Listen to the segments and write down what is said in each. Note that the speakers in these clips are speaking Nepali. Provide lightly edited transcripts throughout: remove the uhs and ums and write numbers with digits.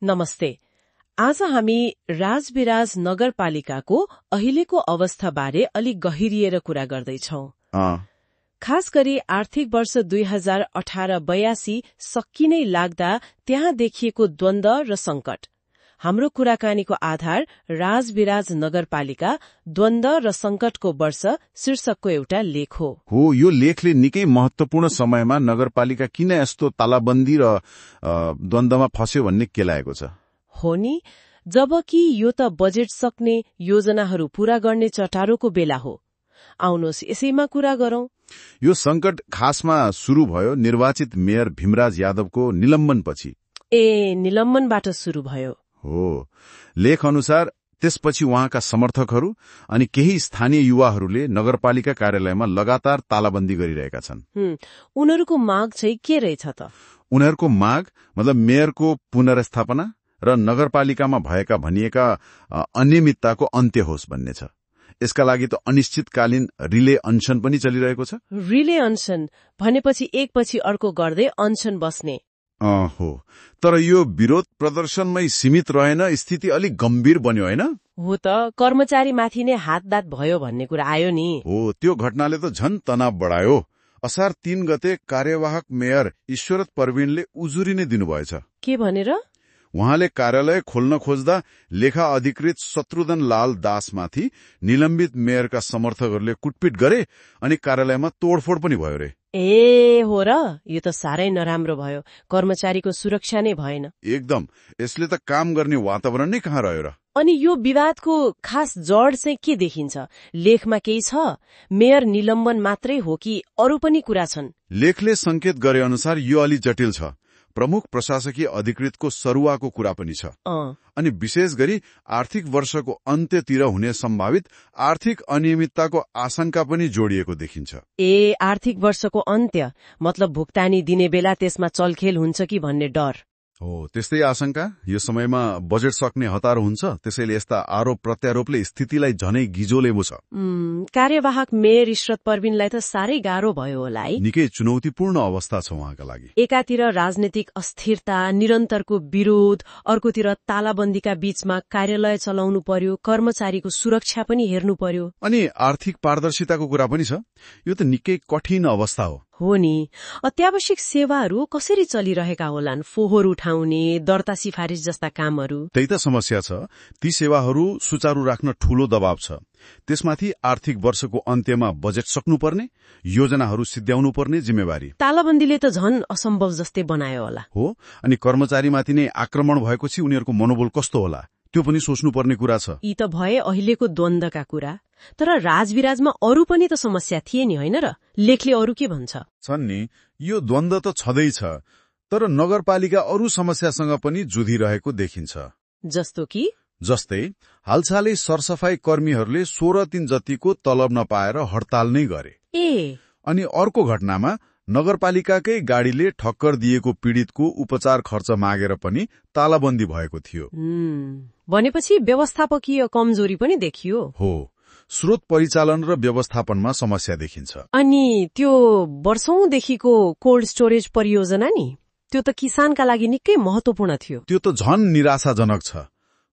नमस्ते। आज हामी राजविराज नगरपालिकाको अहिलेको अवस्थाबारे अलि गहिरिएर कुरा गर्दैछौ। खास गरी आर्थिक वर्ष 2018-82 सकिनै लाग्दा त्यहाँ देखिएको द्वन्द र संकट। हाम्रो कुराकानीको आधार राजविराज नगरपालिका द्वन्द र संकटको वर्ष शीर्षकको एउटा लेख हो। यो लेखले निकै महत्वपूर्ण समयमा नगरपालिका किन यस्तो तालाबन्दी र द्वन्द्वमा फस्यो भन्ने केलाएको छ। हो नि, जबकि यो त बजेट सक्ने योजनाहरू पूरा गर्ने चटारोको बेला हो। आउनुहोस् यसैमा कुरा गरौं। यो संकट खासमा सुरु भयो निर्वाचित मेयर भीमराज यादवको निलम्बनपछि। निलम्बनबाट सुरु भयो हो। लेख अनुसार त्यसपछि उहाँका समर्थकहरू अनि केही स्थानीय युवाहरूले नगरपालिका कार्यालयमा लगातार तालाबन्दी गरिरहेका छन्। उनीहरूको माग चाहिँ के रहेछ त? उनीहरूको माग मतलब मेयरको पुनर्स्थापना र नगरपालिकामा भएका भनिएका अनियमितताको अन्त्य होस् भन्ने छ। यसका लागि त अनिश्चितकालीन रिले अनशन पनि चलिरहेको छ। रिले अनशन भनेपछि एकपछि अर्को गर्दै अनशन बस्ने हो। तर यो विरोध प्रदर्शनमै सीमित रहेन, स्थिति अलिक गम्भीर बन्यो हैन? हो त, कर्मचारीमाथि नै हातदात भयो भन्ने कुरा आयो नि। हो, त्यो घटनाले त झन तनाव बढायो। असार 3 गते कार्यवाहक मेयर ईश्वरत परवीनले उजुरी नै दिनुभएछ। के भनेर? उहाँले कार्यालय खोल्न खोज्दा लेखा अधिकृत शत्रुघ्न लाल दासमाथि निलम्बित मेयरका समर्थकहरूले कुटपिट गरे अनि कार्यालयमा तोडफोड पनि भयो रे। हो र, यो त साह्रै नराम्रो भयो। कर्मचारीको सुरक्षा नै भएन। एकदम। यसले त काम गर्ने वातावरण नै कहाँ रह्यो र? अनि यो विवादको खास जड चाहिँ के देखिन्छ? लेखमा केही छ? मेयर निलम्बन मात्रै हो कि अरू पनि कुरा छन्? लेखले संकेत गरे अनुसार यो अलि जटिल छ। प्रमुख प्रशासकीय अधिकृतको सरुवाको कुरा पनि छ। अनि विशेष गरी आर्थिक वर्षको अन्त्यतिर हुने सम्भावित आर्थिक अनियमितताको आशंका पनि जोडिएको देखिन्छ। आर्थिक वर्षको अन्त्य मतलब भुक्तानी दिने बेला त्यसमा चलखेल हुन्छ कि भन्ने डर। हो, त्यस्तै आशंका। यो समयमा बजेट सक्ने हतार हुन्छ, त्यसैले यस्ता आरोप प्रत्यारोपले स्थितिलाई झनै गिजोले छ। कार्यवाहक मेयर ईश्वरत परवीनलाई त साह्रै गाह्रो भयो होला है। निकै चुनौतीपूर्ण अवस्था छ उहाँका लागि। एकातिर राजनीतिक अस्थिरता, निरन्तरको विरोध, अर्कोतिर तालाबन्दीका बीचमा कार्यालय चलाउनु पर्यो, कर्मचारीको सुरक्षा पनि हेर्नु पर्यो। अनि आर्थिक पारदर्शिताको कुरा पनि छ। यो त निकै कठिन अवस्था हो नि। अत्यावश्यक सेवाहरू कसरी चलिरहेका होलान्? फोहोर उठाउने, दर्ता सिफारिस जस्ता कामहरू। त्यही त समस्या छ। ती सेवाहरू सुचारू राख्न ठूलो दबाव छ। त्यसमाथि आर्थिक वर्षको अन्त्यमा बजेट सक्नुपर्ने, योजनाहरू सिद्ध्याउनु पर्ने जिम्मेवारी। तालाबन्दीले त झन असम्भव जस्तै बनायो होला। हो। अनि कर्मचारीमाथि नै आक्रमण भएपछि उनीहरूको मनोबल कस्तो होला त्यो पनि सोच्नुपर्ने कुरा छ। यी त भए अहिलेको द्वन्द्वका कुरा। तर राजविराजमा अरू पनि त समस्या थिए नि, होइन र? लेखले अरू के भन्छ? छन् नि। यो द्वन्द्व त छँदैछ, तर नगरपालिका अरू समस्यासँग पनि जुधिरहेको देखिन्छ। जस्तै हालसालै सरसफाई कर्मीहरूले 16 दिन जतिको तलब नपाएर हडताल नै गरे। अनि अर्को घटनामा नगरपालिकाकै गाडीले ठक्कर दिएको पीडितको उपचार खर्च मागेर पनि तालाबन्दी भएको थियो। भनेपछि व्यवस्थापकीय कमजोरी पनि देखियो। हो, स्रोत परिचालन र व्यवस्थापनमा समस्या देखिन्छ। अनि त्यो वर्षौंदेखिको कोल्ड स्टोरेज परियोजना नि, त्यो त किसानका लागि निकै महत्वपूर्ण थियो। त्यो त झन निराशाजनक छ।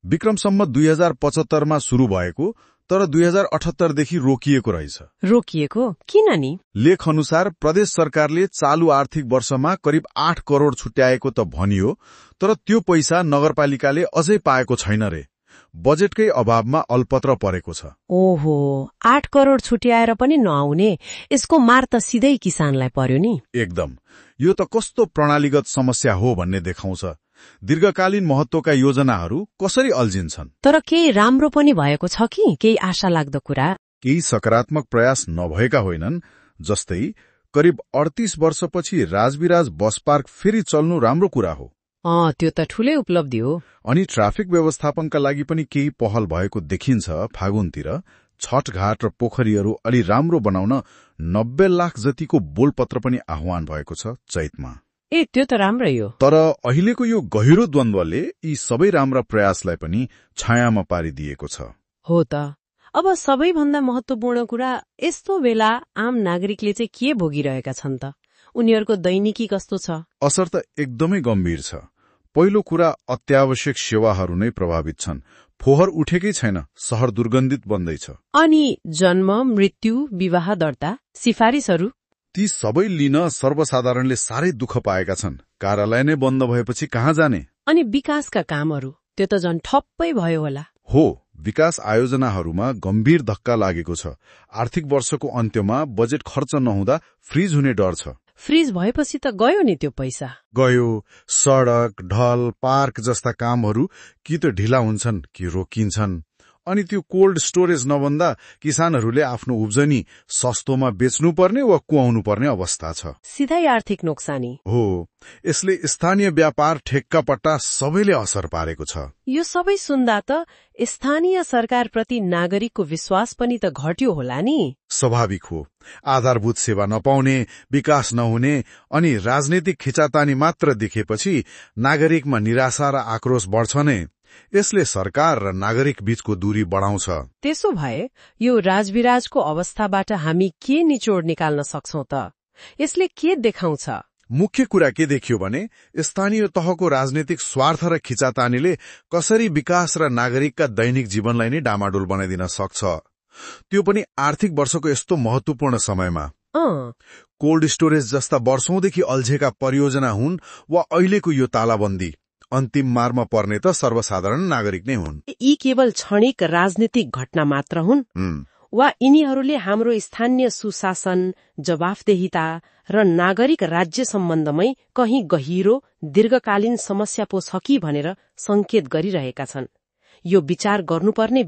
विक्रमसम्म 2075 मा सुरु भएको, तर 2078 देखि रोकिएको रहेछ। रोकिएको किन नि? लेख अनुसार प्रदेश सरकारले चालू आर्थिक वर्षमा करिब 8 करोड़ छुट्याएको त भनियो, तर त्यो पैसा नगरपालिकाले अझै पाएको छैन रे। बजेटकै अभावमा अल्पत्र परेको छ। 8 करोड़ छुट्याएर पनि नआउने, यसको मार त सिधै किसानलाई पर्यो नि। एकदम। यो त कस्तो प्रणालीगत समस्या हो भन्ने देखाउँछ। दीर्घकालीन महत्वका योजनाहरू कसरी अल्झिन्छन्। तर केही राम्रो पनि भएको छ कि? केही आशा लाग्दो कुरा? केही सकारात्मक प्रयास नभएका होइनन्। जस्तै करिब 38 वर्षपछि राजविराज बस पार्क फेरि चल्नु राम्रो कुरा हो। त्यो त ठूलै उपलब्धि हो। अनि ट्राफिक व्यवस्थापनका लागि पनि केही पहल भएको देखिन्छ। फागुनतिर छठघाट र पोखरीहरू अलि राम्रो बनाउन 90 लाख जतिको बोलपत्र पनि आह्वान भएको छ चैतमा। त्यो त राम्रै हो। तर अहिलेको यो गहिरो द्वन्द्वले यी सबै राम्रा प्रयासलाई पनि छायामा पारिदिएको छ। हो त। अब सबैभन्दा महत्वपूर्ण कुरा, यस्तो बेला आम नागरिकले चाहिँ के भोगिरहेका छन् त? उनीहरूको दैनिकी कस्तो छ? असर त एकदमै गम्भीर छ। पहिलो कुरा अत्यावश्यक सेवाहरू नै प्रभावित छन्। फोहोर उठेकै छैन, शहर दुर्गन्धित बन्दैछ। अनि जन्म, मृत्यु, विवाह दर्ता, सिफारिसहरू ती सबै लिन सर्वसाधारणले साह्रै दुःख पाएका छन्। कार्यालय नै बन्द भएपछि कहाँ जाने? अनि विकासका कामहरू त्यो त झन् ठप्पै भयो होला। हो, विकास आयोजनाहरूमा गम्भीर धक्का लागेको छ। आर्थिक वर्षको अन्त्यमा बजेट खर्च नहुँदा फ्रिज हुने डर छ। फ्रिज भएपछि त गयो नि त्यो पैसा। गयो। सडक, ढल, पार्क जस्ता कामहरू कि त ढिला हुन्छन् कि रोकिन्छन्। अनि त्यो कोल्ड स्टोरेज नबन्दा किसानहरूले आफ्नो उब्जनी सस्तोमा बेच्नुपर्ने वा कुहाउनु पर्ने अवस्था छ। सिधै आर्थिक नोक्सानी हो। यसले स्थानीय व्यापार, ठेक्का पट्टा सबैले असर पारेको छ। यो सबै सुन्दा त स्थानीय सरकारप्रति नागरिकको विश्वास पनि त घट्यो होला नि। स्वाभाविक हो। आधारभूत सेवा नपाउने, विकास नहुने अनि राजनीतिक खिचातानी मात्र देखेपछि नागरिकमा निराशा र आक्रोश बढ्छ नै। यसले सरकार र नागरिक बीचको दूरी बढाउँछ। त्यसो भए यो राजविराजको अवस्थाबाट हामी के निचोड निकाल्न सक्छौं त? यसले के देखाउँछ? मुख्य कुरा के देखियो भने स्थानीय तहको राजनीतिक स्वार्थ र खिचातानीले कसरी विकास र नागरिकका दैनिक जीवनलाई नै डामाडोल बनाइदिन सक्छ, त्यो पनि आर्थिक वर्षको यस्तो महत्वपूर्ण समयमा। कोल्ड स्टोरेज जस्ता वर्षौंदेखि अल्झेका परियोजना हुन् वा अहिलेको यो तालाबन्दी, अन्तिम मारमा पर्ने त सर्वसाधारण नागरिक नै हुन्। यी केवल क्षणिक राजनीतिक घटना मात्र हुन् वा यिनीहरूले हाम्रो स्थानीय सुशासन, जवाफदेहिता र नागरिक राज्य सम्बन्धमै कहीं गहिरो दीर्घकालीन समस्या पो छ कि भनेर संकेत गरिरहेका छन्? यो विचार गर्नुपर्ने